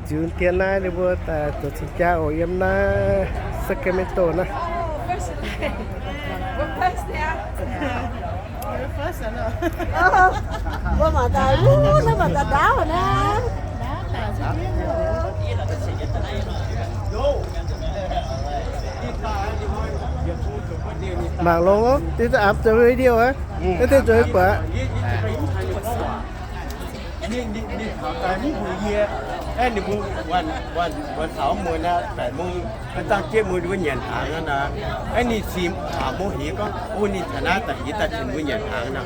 Ziux dien naaiv ninh mbuo daaih zoux cing-jaa oc, yiem naaiv Sacramento naaiv. Mbuo mangc gaax, naaiv mangc gaax ndaauv naaiv. Mangc longx oc, dinh daaih aapv zoux video aqv. Naaiv deix zoux buatc. Ninh, ninh, ninh taux daaih mv hungx yie, aeqv, ninh mbuo wuonh, wuonh, wuonh taux muonz aqv, baeqc mungz, dangh jieqv muonz ninh mbuo nyanc hnaangx aqv nor. Aeqv, ninh cingx aac mbuo heuc gorngv, o, ninh taux naaiv daaih heuc daaih cingx mbuo nyanc hnaangx nor.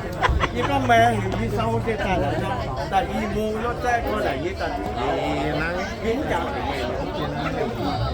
Yie gorngv, meih heuc yie sau deix daaih naaic nor, daaih i mungz lotv zaeqv gorngv naaic yie daaih, yie mv jangx heuc meih.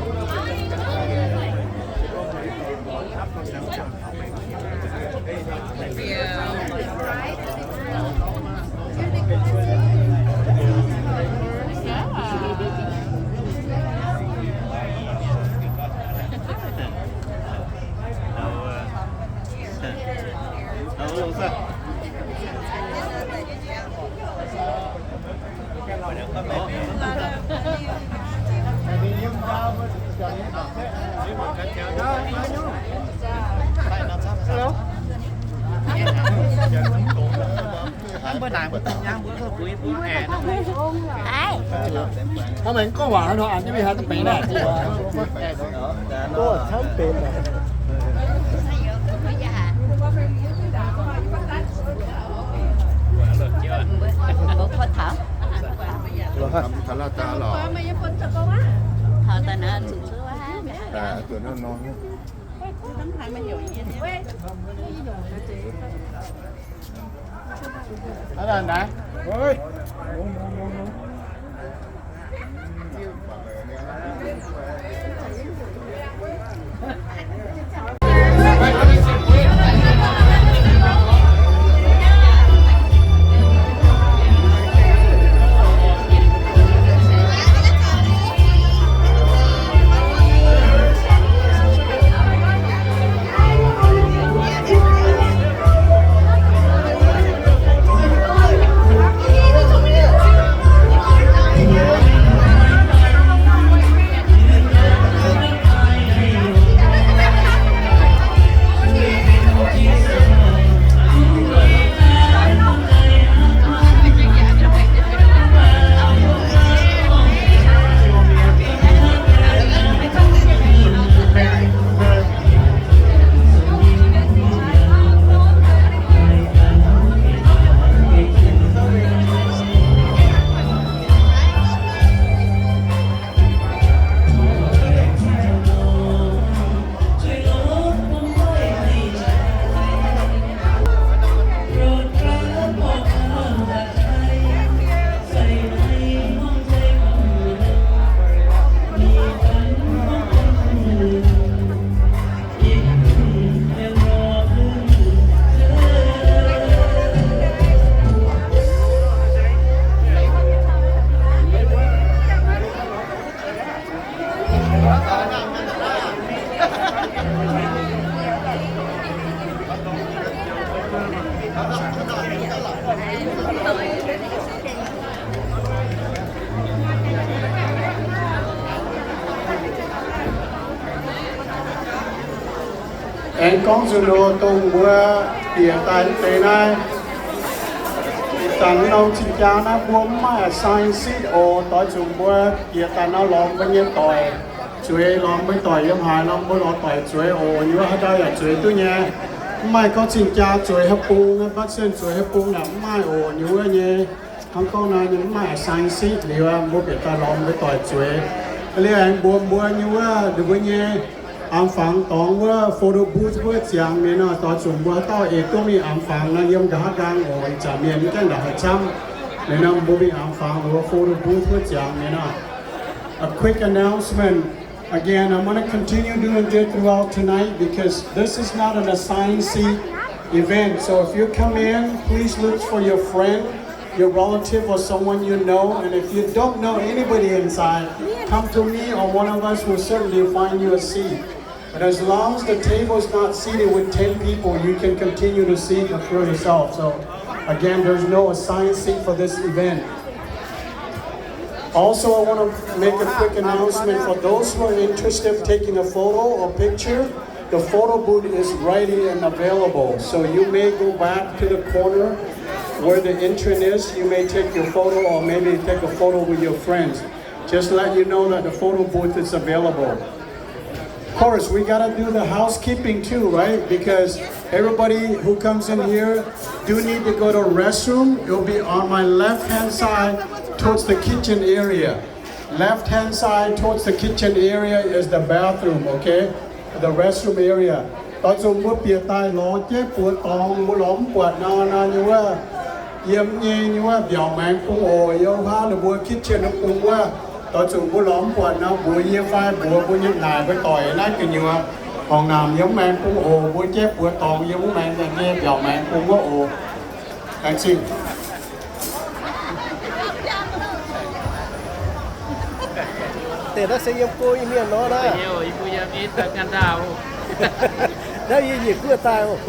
Aengx gorngv nzunc loz dongh mbuo bieqc daaih mv deix naaiv, ih zanc norm cing-jaa naaiv mbuo mv maaih assign seat oc. Doix zuqc mbuo bieqc daaih nor lorz mbuo nyei doic zueiz, lorz mbuo doic yiem haaix nor mbuo lorz doic zueiz oc. Nyei wuov haaix dauh yaac zueiz duqv nyei. Mv maaih gorngv cing-jaa zueiz haaix bung, butson zueiz haaix bung naaic mv maaih oc. Nyei wuov nyei hnangv gorngv naaiv nyei mv maaih assign seat liuz, mbuo bieqc daaih lorz mbuo doic zueiz. Liuz aengx mbuox mbuo nyei wuov ninh mbuo nyei aamx fangx dorngx wuov photo booth wuov ziangx mienh nor, doix zuqc mbuo haaix dauh eix duqv mingh aamx fangx nor, yiem nqa'haav nqaang oc. Ih zanc mienh mv gaengh ndongc haaix camv. Liuz nor mbuo mingh aamx fangx wuov photo booth wuov ziangx mienh nor. A quick announcement. Again, I'm gonna continue doing this throughout tonight because this is not an assigned seat event. So if you come in, please look for your friend, your relative, or someone you know. And if you don't know anybody inside, come to me or one of us will certainly find you a seat. But as long as the table is not seated with ten people, you can continue to seat for yourself. So again, there's no assigned seat for this event. Also, I want to make a quick announcement for those who are interested in taking a photo or picture. The photo booth is ready and available, so you may go back to the corner where the entrance is. You may take your photo or maybe take a photo with your friends. Just let you know that the photo booth is available. Of course, we gotta do the housekeeping too, right? Because everybody who comes in here do need to go to restroom. It'll be on my left-hand side towards the kitchen area. Left-hand side towards the kitchen area is the bathroom, okay? The restroom area. Doix zuqc mbuo bieqc daaih lorz jienv buoz dorngx, mbuo lorz mv buatc nor, nor nyei wuov, yiem nyei nyei wuov mbiaauc maengx bung oc. Yiem wuov ninh mbuo kitchen wuov bung wuov, doix zuqc mbuo lorz mv buatc nor, mbuox yie fai mbuox mbuo nyei naaic mbuo doic naaiv gu'nyuoz. Horngc naamh yiem wuov maengx bung oc, mbuo jienv buoz dorngx yiem wuov maengx, nyei mbiaauc maengx bung wuov oc. Laengz zingh. Deix naaiv se yiem go nyei mienh nor naaiv. Naaiv yie nyiec guoqv daaih oc.